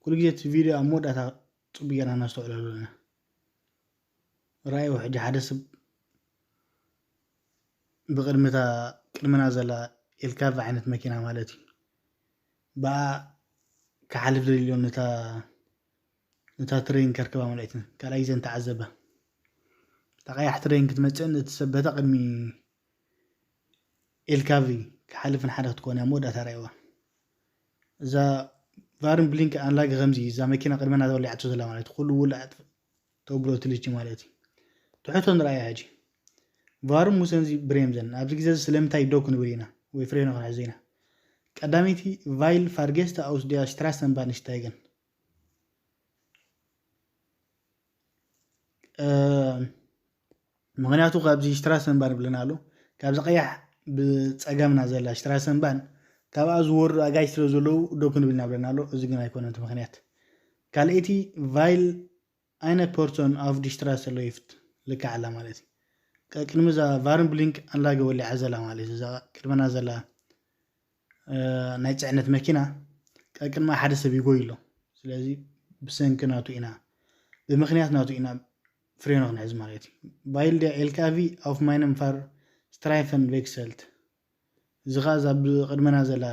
ኩሉ ግዜ እቲ ቪድዮ ኣብ መወዳእታ ጽቡቅ ጌርና ነስተውዕለሉ ኣለና። ረኣይዎ ሕጂ ሓደ ሰብ ብቕድሚ እታ ቅድመና ዘላ ኤልካቭ ዓይነት መኪና ማለት እዩ። ብኣ ክሓልፍ ደልዮ ነታ ነታ ትሬን ከርክባ ማለት እዩ። ካልኣይ ግዜ እንተዓዘበ እታ ቀያሕ ትሬን ክትመጽእን እቲ ሰብ በታ ቅድሚ ኤልካቪ ክሓልፍን ሓደ ክትኮን እያ መወዳእታ ረኣይዋ። እዛ ቫርን ብሊንክ ኣንላግ ከምዚ እዛ መኪና ቅድመና ተወሊዓቶ ዘላ ማለት ኩሉ ውላዕ ተብሎ ትልጂ ማለት እዩ። ትሕቶ ንረኣያ ሕጂ። ቫሩም ሙሰንዚ ብሬምዘን ኣብዚ ግዜ እዚ ስለምንታይ ደው ክንብል ኢና ወይ ፍሬኖ ክንሕዞ ኢና? ቀዳመይቲ ቫይል ፋርጌስታ ኣውስ ዲያ ሽትራሰን ባንሽታይገን ምክንያቱ ካብዚ ሽትራሰን ባን ብለና ኣሎ ካብዚ ቀያሕ ብፀገምና ዘላ ሽትራሰን ባን ካብኣ ዝወርዱ ኣጋይ ስለ ዘለዉ ዶ ክንብል ኢና ብለና ኣሎ። እዚ ግን ኣይኮነን እቲ ምክንያት። ካልኣይቲ ቫይል ኣይነ ፖርቶን ኣፍ ዲሽትራሰ ሎይፍት ልክዕ ኣላ ማለት እዩ። ቀቅድሚ እዛ ቫርን ብሊንክ ኣንላገ ወሊዓ ዘላ ማለት እዩ። እዛ ቅድመና ዘላ ናይ ፅዕነት መኪና ቀቅድማ ሓደ ሰብ ይጎይ ኣሎ። ስለዚ ብሰንኪ ናቱ ኢና ብምክንያት ናቱ ኢና ፍሬኖ ክንሕዝ ማለት እዩ። ባይል ደ ኤልካቪ ኣፍ ማይነም ፋር ስትራይፈን ቬክሰልት እዚ ኸዓ እዛ ብቕድመና ዘላ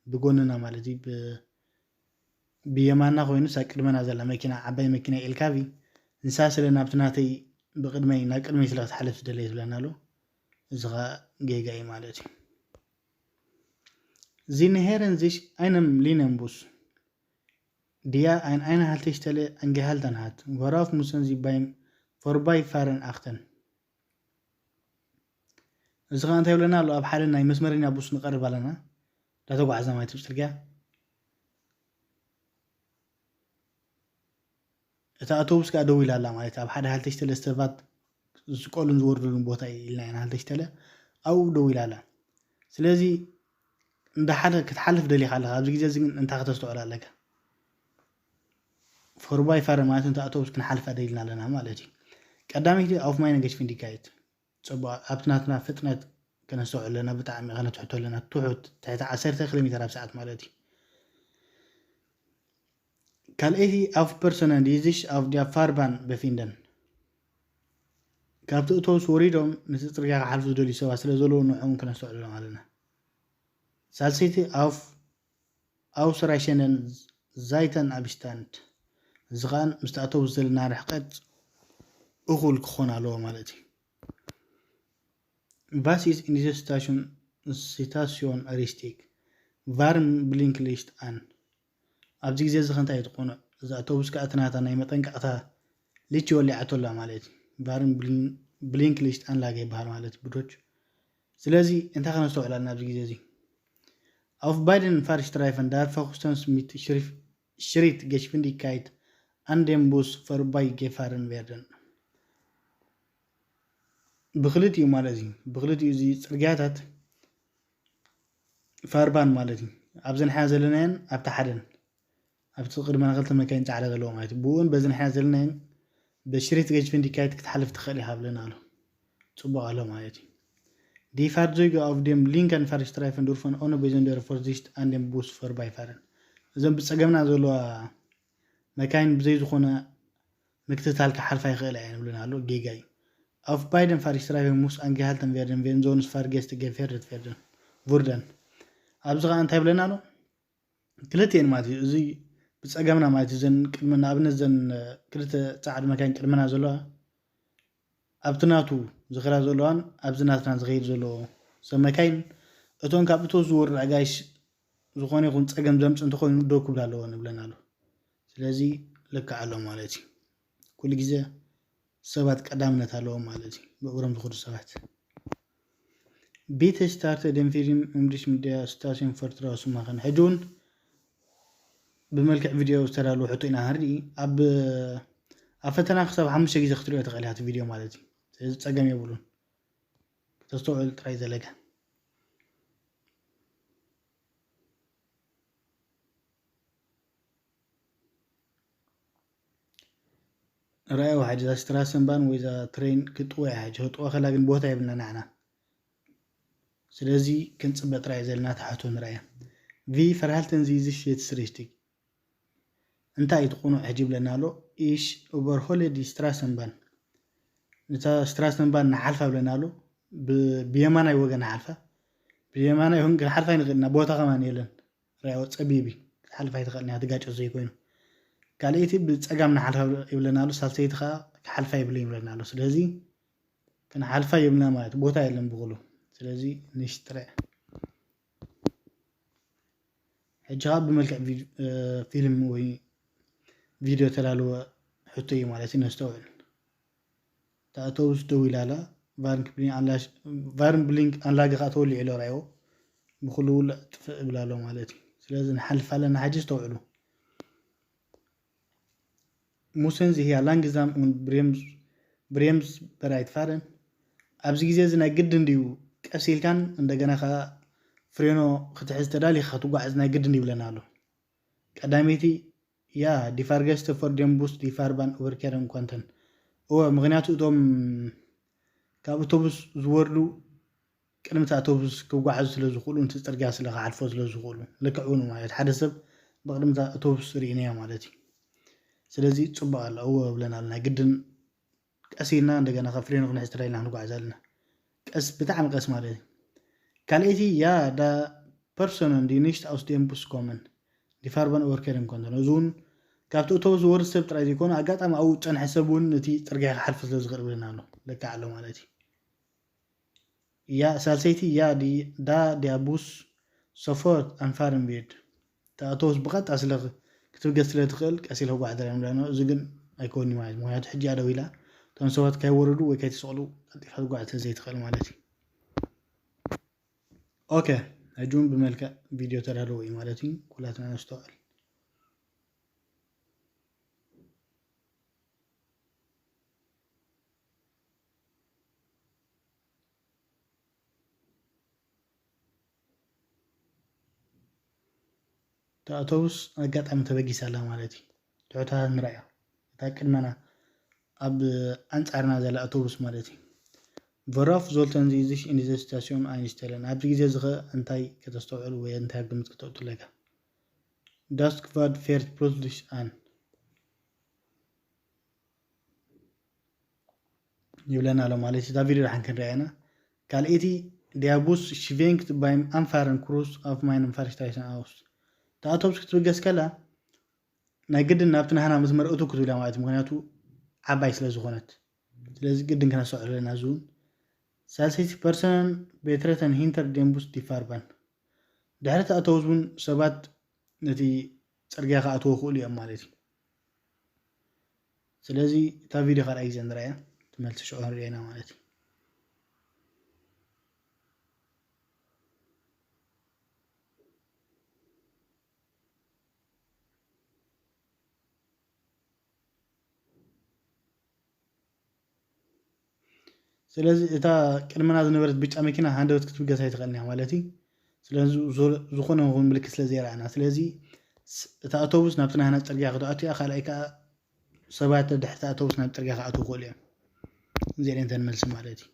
ብጎንና ማለት እዩ ብየማና ኮይኑ እሳ ቅድመና ዘላ መኪና ዓባይ መኪና ኤልካቪ ንሳ ስለ ናብቲ ናተይ ብቅድመይ ናብ ቅድመይ ስለ ክትሓልፍ ዝደለየ ትብለና ኣሎ። እዚ ኸዓ ጌጋ እዩ ማለት እዩ። ዚንሄረን ዚሽ ኣይነም ሊነምቡስ ዲያ ኣይን ኣይነ ሃልተሽተለ ኣንጌሃልተን ሃት ወራፍ ሙሰን ዚባይም ፎርባይ ፋረን ኣኽተን እዚ ኸዓ እንታይ ይብለና ኣሎ? ኣብ ሓደ ናይ መስመረኛ ቡስ ንቐርብ ኣለና እንዳተጓዓዝና ማለት እዩ ጽርግያ። እታ ኣውቶቡስ ከኣ ደው ኢላ ኣላ ማለት ኣብ ሓደ ሃልተሽተለ ሰባት ዝስቀሉን ዝወርዱሉን ቦታ ኢልና ኢና ሃልተሽተለ ኣብኡ ደው ኢላ ኣላ። ስለዚ እንዳ ሓደ ክትሓልፍ ደሊኻ ኣለኻ ኣብዚ ግዜ እዚ ግን እንታይ ከተስተውዕል ኣለካ? ፎርባይ ፋረ ማለት እንተ ኣውቶቡስ ክንሓልፋ ደሊና ኣለና ማለት እዩ። ቀዳመይቲ ኣውፍ ማይነ ገሽፊንዲካይት ጽቡቕ ኣብቲ ናትና ፍጥነት ከነስተውዕል ኣለና ብጣዕሚ ከነትሕቶ ኣለና ትሑት ትሕቲ ዓሰርተ ኪሎ ሜትር ኣብ ሰዓት ማለት እዩ። ካልኣይቲ ኣፍ ፐርሰነን ዲዚሽ ኣፍ ዲያ ፋርባን በፊንደን ካብቲ እቶስ ወሪዶም ነቲ ጽርግያ ክሓልፉ ዝደልዩ ሰባት ስለ ዘለዉ ንዕኦም ከነስተውዕሎም ኣለና። ሳልሰይቲ ኣፍ ኣውስራይሸነን ዛይተን ኣብሽታንድ እዚ ኸኣ ምስ ኣውቶቡስ ዘለና ርሕቀት እኹል ክኾን ኣለዎ ማለት እዩ። ቫሲስ ኢንዲዘ ስታሽን ሲታሲዮን ሪስቲክ ቫርም ብሊንክ ሊስት ኣን ኣብዚ ግዜ እዚ ከንታይ ትኾኖ እዛ ኣውቶቡስ ከኣ እቲ ናታ ናይ መጠንቀቕታ ልቺ ወሊዓቶ ኣላ ማለት እዩ። ቫርም ብሊንክ ሊስት ኣንላገ ይበሃል ማለት ብዶች። ስለዚ እንታይ ከነስተውዕል ኣለና ኣብዚ ግዜ እዚ? Auf beiden Fahrstreifen darf höchstens mit Schritt Schrittgeschwindigkeit an dem Bus vorbeigefahren werden። ብክልቲኡ ማለት እዩ ብክልቲኡ እዚ ፅርግያታት ፋርባን ማለት እዩ ኣብዚ ንሓያ ዘለናየን ኣብቲ ሓደን ኣብቲ ቅድመና ክልተ መካይን ፃዕዳ ዘለዎ ማለት እዩ ብኡን በዚ ንሓያ ዘለናየን ብሽሪት ገጅፊንዲካይት ክትሓልፍ ትኽእል ኢኻ ብለና ኣሎ ፅቡቅ ኣሎ ማለት እዩ Die Fahrzeuge auf dem linken Fahrstreifen dürfen ohne besondere Vorsicht an dem Bus vorbeifahren። እዞም ብፀገምና ዘለዋ መካይን ብዘይ ዝኾነ ምክትታል ክሓልፋ ይኽእላ እየን ይብለና ኣሎ። ጌጋ እዩ። Auf beiden Fahrstreifen muss angehalten werden, wenn sonst Fahrgäste gefährdet werden würden። ኣብዚ ኸዓ እንታይ ይብለና ኣሎ? ክልቲኤን ማለት እዩ። እዚ ብፀገምና ማለት እዩ። እዘን ቅድሚ ንኣብነት እዘን ክልተ ፃዕዱ መካይን ቅድመና ዘለዋ ኣብቲ ናቱ ዝኸዳ ዘለዋን ኣብዚ ናትና ዝኸይድ ዘለዎ ሰብ መካይን እቶም ካብ እቶ ዝወርዱ ኣጋይሽ ዝኾነ ይኹን ጸገም ዘምጽእ እንተኾይኑ ደው ክብል ኣለዎ ንብለና ኣሎ። ስለዚ ልክዕ ኣሎ ማለት እዩ። ኩሉ ግዜ ሰባት ቀዳምነት ኣለዎም ማለት እዩ፣ ብእግሮም ዝኸዱ ሰባት። Bitte starte den Film um dich mit der Station vertrauen zu machen. ሕጂ እውን ብመልክዕ ቪድዮ ዝተዳለወ ሕቶ ኢና ክንርኢ። ኣብ ኣብ ፈተና ክሳብ ሓሙሽተ ግዜ ክትሪኦ ትኽእል ኢኻ እቲ ቪድዮ ማለት እዩ። ስለዚ ጸገም የብሉን። ክተስተውዕል ጥራይ ዘለካ። ራእይ ዋሕድ እዛ ስትራሰንባን ወይ እዛ ትሬን ክጥዋ እያ ሕጂ። ክጥዋ ከላ ግን ቦታ የብልና ንዓና። ስለዚ ክንጽበ ጥራይ ዘለና ትሓቶ ንራእያ። Vi förhalten sie sich jetzt richtig? እንታይ እዩ እቲ ቁኑዕ ሕጂ ይብለና ኣሎ? Ich überhole die Straßenbahn። እታ ስትራሰንባን ንሓልፋ ይብለና ኣሎ። ብ- ብየማናይ ወገን ንሓልፋ። ብየማናይ ወገን ክንሓልፋ ይንኽእል ኢና፣ ቦታ ከማን የለን። ራእዮ ጸቢብ እዩ። ክትሓልፋ ኣይትኽእልን እያ፣ ትጋጨ ዘይኮይኑ። ካልኣይቲ ብጸጋም ንሓልፋ ይብለና ኣሎ፣ ሳልሰይቲ ኸኣ ክሓልፋ የብልን ይብለና ኣሎ። ስለዚ ክንሓልፋ የብልና ማለት ቦታ የለን ብኹሉ። ስለዚ ንሽጥረ። ሕጂ ኸኣ ብመልክዕ ቪድ- እ፣ ፊልም ወይ ቪድዮ ተላለወ ሕቶ እዩ ማለት እዩ፣ ነስተውዕል። እታ ኣውቶቡስ ደው ኢላ ኣላ። ቫርንብሊንግ ኣንላሽ- ቫርንብሊንግ ኣንላግ ኸኣ ተወሊዑ ኣሎ፣ ራእዮ ብኹሉ ውልዕ ጥፍእ እብል ኣሎ ማለት እዩ። ስለዚ ንሓልፍ ኣለና ሕጂ፣ ዝተውዕሉ። Müssen Sie hier langsam und brems- bremsbereit fahren? ኣብዚ ግዜ እዚ ናይ ግድን ድዩ ቀስ ኢልካን እንደገና ኸኣ ፍሬኖ ክትሕዝ ተዳሊኻ ክትጓዓዝ ናይ ግድን ይብለና ኣሎ። ቀዳመይቲ Ja, die Fahrgäste vor dem Bus die Fahrbahn überqueren konnten. እወ፣ ምኽንያቱ እቶም ካብ ኣውቶቡስ ዝወርዱ ቅድሚ እቲ ኣውቶቡስ ክጓዓዙ ስለ ዝኽእሉ፣ ነቲ ጽርግያ ስለ ክሓልፎ ስለ ዝኽእሉ፣ ልክዕ እውን ማለት ሓደ ሰብ ብቕድሚ እቲ ኣውቶቡስ ርኢናዮ ማለት እዩ። ስለዚ ጽቡቕ ኣሎ፣ እወ ብለና ኣለና። ግድን ቀስ ኢልና እንደገና ካብ ፍሬኑ ክንሕዝ ተራኢልና ክንጓዓዝ ኣለና። ቀስ፣ ብጣዕሚ ቀስ ማለት እዩ። ካልኣይቲ Ja, da Personen, die nicht aus dem Bus kommen, die Fahrbahn überqueren konnten. እዚ እውን ካብቲ ኣውቶቡስ ዝወርድ ሰብ ጥራይ ዘይኮነ፣ ኣጋጣሚ ኣብኡ ዝጸንሐ ሰብ እውን ነቲ ጽርግያ ክሓልፍ ስለ ዝኽእል ብለና ኣሎ። ልክዕ ኣሎ ማለት እዩ። Ja, ሳልሰይቲ Ja, die da der Bus sofort anfahren wird. እታ ኣውቶቡስ ብቐጥታ ስለ ክትብገስ ስለ ትኽእል ቀስ ኢለ ክጓዓዝ እየ ንብላ። እዚ ግን ኣይከውን እዩ ማለት እዩ። ምኽንያቱ ሕጂ እያ ደው ኢላ፣ እቶም ሰባት ከይወረዱ ወይ ከይተሰቕሉ ቀልጢፋ ክትጓዓዝ ስለ ዘይትኽእል ማለት እዩ። ኦኬ፣ ሕጂ እውን ብመልክዕ ቪድዮ ተዳለወ እዩ ማለት እዩ። ኩላትና ነስተውዕል። እታ ኣውቶቡስ ኣጋጣሚ ተበጊሳ ኣላ ማለት እዩ። ትሑታት ንርኣያ። እታ ቅድመና ኣብ ኣንጻርና ዘላ ኣውቶቡስ ማለት እዩ። Worauf sollten Sie sich in dieser Situation einstellen? ኣብዚ ግዜ እዚ ኸ እንታይ ከተስተውዕሉ ወይ እንታይ ኣብ ግምት ከተእቱ ኣለካ? Das Quad fährt plötzlich an። ይብለና ኣሎ ማለት እዩ። እዛ ቪድዮ ደሓን ክንሪኣ ኢና። ካልኣይቲ Der Bus schwenkt beim Anfahren kurz auf meinem Fahrstreifen aus። እታ ኣውቶቡስ ክትብገስ ከላ ናይ ግድን ናብቲ ናህና መስመር እቱ ክትብላ ማለት እዩ። ምኽንያቱ ዓባይ ስለ ዝኾነት። ስለዚ ግድን ክነስተውዕል ኣለና። እዚ እውን ሳልሰይቲ Personen betreten hinter dem Bus die Fahrbahn። ድሕሪ እቲ ኣውቶቡስ እውን ሰባት ነቲ ጽርግያ ክኣትዎ ይኽእሉ እዮም ማለት እዩ። ስለዚ እታ ቪድዮ ካልኣይ ግዜ ንርኣያ፣ ትመልሲ ሽዑ ንርኣያ ማለት እዩ። ስለዚ እታ ቅድመና ዝነበረት ብጫ መኪና ሃንደበት ክትብገስ ኣይትኽእልን እያ ማለት እዩ። ስለዚ ዞ- ዝኾነ ይኹን ምልክት ስለ ዘይረኣና፣ ስለዚ ስ- እታ ኣውቶቡስ ናብቲ ናህና ጽርግያ ክትኣቱ እያ፣ ካልኣይ ከኣ ሰባት ድሕሪ እታ ኣውቶቡስ ናብ ጽርግያ ክኣትዉ ይኽእሉ እዮም። እዚኣን እተን መልሲ ማለት እዩ።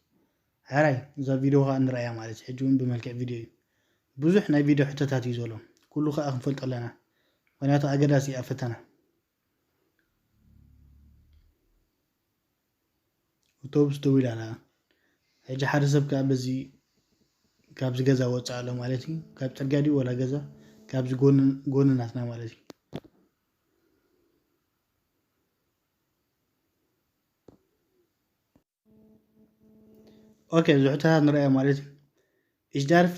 ሕራይ እዛ ቪድዮ ከኣ ንርኣያ ማለት እዩ። ሕጂ እውን ብመልክዕ ቪድዮ እዩ። ብዙሕ ናይ ቪድዮ ሕቶታት እዩ ዘሎ። ኩሉ ከኣ ክንፈልጦ ኣለና። ምኽንያቱ ኣገዳሲ እያ ፈተና። ኣውቶቡስ ደው ኢላ ኣላ። ሕጂ ሓደ ሰብ ከኣ በዚ ካብዚ ገዛ ወጽእ ኣሎ ማለት እዩ። ካብ ጽርግያ ድዩ ወላ ገዛ? ካብዚ ጎኒ ጎኒ ናትና ማለት እዩ። ኦኬ፣ እዚ ሕቶታት ንርኣዮ ማለት እዩ። Ich darf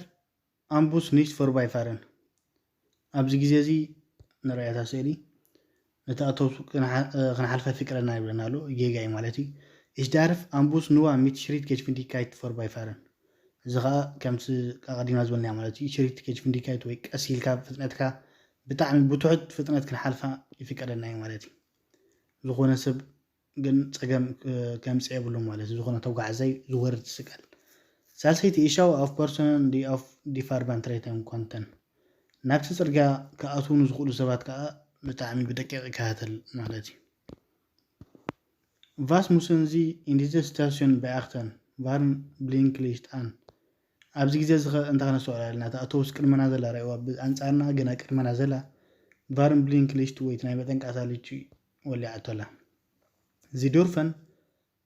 am Bus nicht vorbeifahren. ኣብዚ ግዜ እዚ ንርኣያ እታ ስእሊ፣ ነቲ ኣውቶቡስ ክንሓልፋ ይፍቀደና ይብለና ኣሎ። ጌጋ እዩ ማለት እዩ። Ich darf am Bus nur mit Schrittgeschwindigkeit vorbeifahren። እዚ ከዓ ከምቲ ኣቐዲምና ዝበልናዮ ማለት እዩ። Schrittgeschwindigkeit ወይ ቀስ ኢልካ ፍጥነትካ ብጣዕሚ ብትሑት ፍጥነት ክንሓልፋ ይፍቀደና እዩ ማለት እዩ። ዝኾነ ሰብ ግን ፀገም ከምፅእ የብሉ ማለት እዩ። ዝኾነ ተጓዓዛይ ዝወርድ ስቀል ሳልሰይቲ ኢሻው ኣፍ ፐርሶንን ዲ ኣፍ ዲፋርባን ትሬተን ኮንተን ናብቲ ፅርግያ ክኣትዉ ንዝኽእሉ ሰባት ከዓ ብጣዕሚ ብደቂቕ ይከታተል ማለት እዩ። ቫስ ሙሰንዚ ኢንዲዘ ስታሲዮን በኣኽተን ቫርን ብሊንክ ሊሽት ኣን ኣብዚ ግዜ እዚ እንታይ ከነስተውዕል ኣለና? እታ ኣውቶቡስ ቅድመና ዘላ ረእዋ ብኣንፃርና ግና ቅድመና ዘላ ቫርን ብሊንክ ሊሽት ወይ ናይ መጠንቀቕታ ልቺ ወሊዓቶ ኣላ። ዚዶርፈን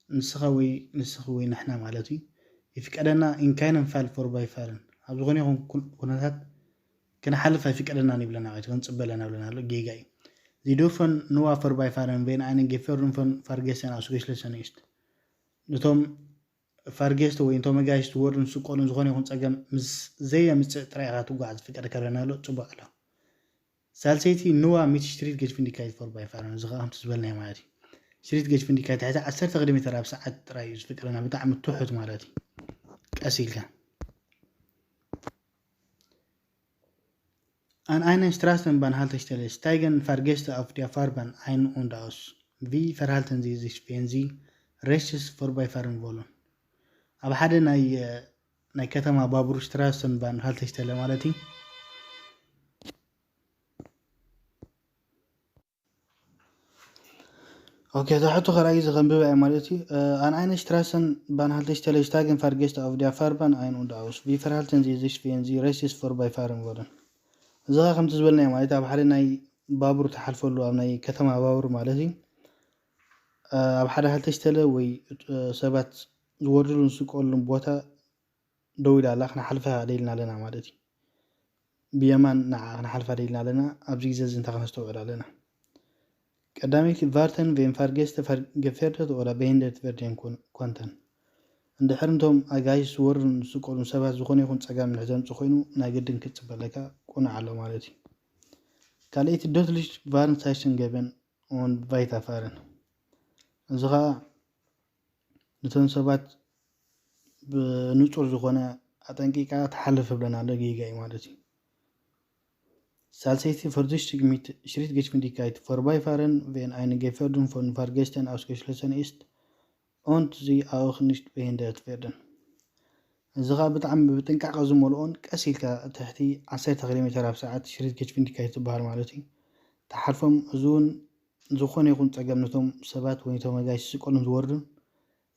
ንስኻ ወይ ንስኺ ወይ ንሕና ማለት እዩ ይፍቀደና ኢንካይነን ፋል ፎር ባይ ፋርን ኣብ ዝኾነ ይኹን ኩነታት ክንሓልፍ ኣይፍቀደናን ይብለና ወይ ክንፅበለና ይብለና ኣሎ። ጌጋ እዩ። ዚዶርፈን ንዋ ፎር ባይ ፋርን ቬን ኣይንን ጌፈርን ፈን ፋርጌሰን ኣስጎሽለሰን ኢስት ንቶም ፋርጌስት ወይ ንቶም ኣጋይሽ ዝወርዱን ዝስቀሉን ዝኾነ ይኹን ፀገም ምስ ዘየምፅእ ጥራይ ኢኻ ትጓዓዝ ዝፍቀደካ ይብለና ኣሎ። ፅቡቅ ኣሎ። ሳልሰይቲ ንዋ ሚት ሽትሪት ገጅፍንዲካይት ፎር ባይ ፋርን እዚ ከዓ ከምቲ ዝበልናዮ ማለት እዩ። ሽትሪት ገጅፍንዲካይት ትሕቲ ዓሰርተ ኪሎ ሜተር ኣብ ሰዓት ጥራይ እዩ ዝፍቀደና ብጣዕሚ ትሑት ማለት እዩ። ቀስ ኢልካ An einer Straßenbahnhaltestelle steigen Fahrgäste auf der Fahrbahn ein und aus. Wie verhalten sie sich, wenn sie rechts vorbeifaren wollen? ኣብ ሓደ ናይ ናይ ከተማ ባቡር ስትራሰንባን ሃልተሽተለ ማለት እዩ። ኦኬ፣ እዛ ሕቶ ከራይ እዚ ከንብባ እየ ማለት እዩ። An einer Straßenbahnhaltestelle steigen Fahrgäste auf der Fahrbahn ein und aus. Wie verhalten sie sich, wenn sie rechts vorbeifahren wollen? እዚ ኸ ከምቲ ዝበልናዮ ማለት ኣብ ሓደ ናይ ባቡር ትሓልፈሉ ኣብ ናይ ከተማ ባቡር ማለት እዩ። ኣብ ሓደ ሃልተሽተለ ወይ ሰባት ዝወርድሉን ዝስቀሉን ቦታ ደው ኢላ ኣላ፣ ክንሓልፋ ደልና ኣለና ማለት እዩ። ብየማን ንዓ ክንሓልፋ ደልና ኣለና። ኣብዚ ግዜ እዚ እንታይ ከነስተውዕል ኣለና? ቀዳመይቲ ቫርተን ቬን ፋርጌስተ ገፌርደት ኦላ በሂንደት ቨርዴን ኮንተን። እንድሕር እንቶም ኣጋይሽ ዝወርዱን ዝስቀሉን ሰባት ዝኾነ ይኹን ጸጋም ንሕ ዘምጽእ ኮይኑ ናይ ግድን ክትጽበለካ ቁኑዕ ኣሎ ማለት እዩ። ካልኣይቲ ዶትሊሽ ቫርን ሳይሽን ገበን ኦን ቫይታ ፋርን። እዚ ኸኣ ነቶም ሰባት ብንጹር ዝኾነ ኣጠንቂቃ ትሓልፍ ብለና ኣሎ ጌጋ እዩ ማለት እዩ። ሳልሰይቲ ቨርዙሽቲግ ሚት ሽሪት ገች ፊንዲካይት ፎርባይ ፋረን ቬን ኣይን ጌፈርዱን ፎን ፋርጌስተን ኣውስገሽለሰን ኢስት ኦንት ዚ ኣውኽ ንሽት በሂንደት ፌርደን። እዚ ኸኣ ብጣዕሚ ብጥንቃቐ ዝመልኦን ቀስ ኢልካ ትሕቲ ዓሰርተ ኪሎ ሜተር ኣብ ሰዓት ሽሪት ገች ፊንዲካይት ትበሃል ማለት እዩ። ተሓልፎም እዚ እውን ዝኾነ ይኹን ጸገም ነቶም ሰባት ወይ ነቶም ኣጋይሽ ዝስቀሉን ዝወርዱን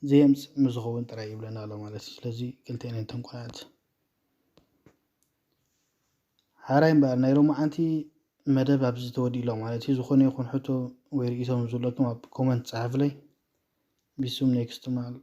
ዘየምጽእ ምስ ዝኸውን ጥራይ ይብለና ኣሎ ማለት እዩ። ስለዚ ክልተኤን እየን ተንኮላት። ሓራይ እምበኣር ናይ ሎማዓንቲ መደብ ኣብዚ ተወዲኡ ኣሎ ማለት እዩ። ዝኾነ ይኹን ሕቶ ወይ ርእይቶም ዘለኩም ኣብ ኮመንት ጸሓፍለይ። ቢሱም ኔክስት ማል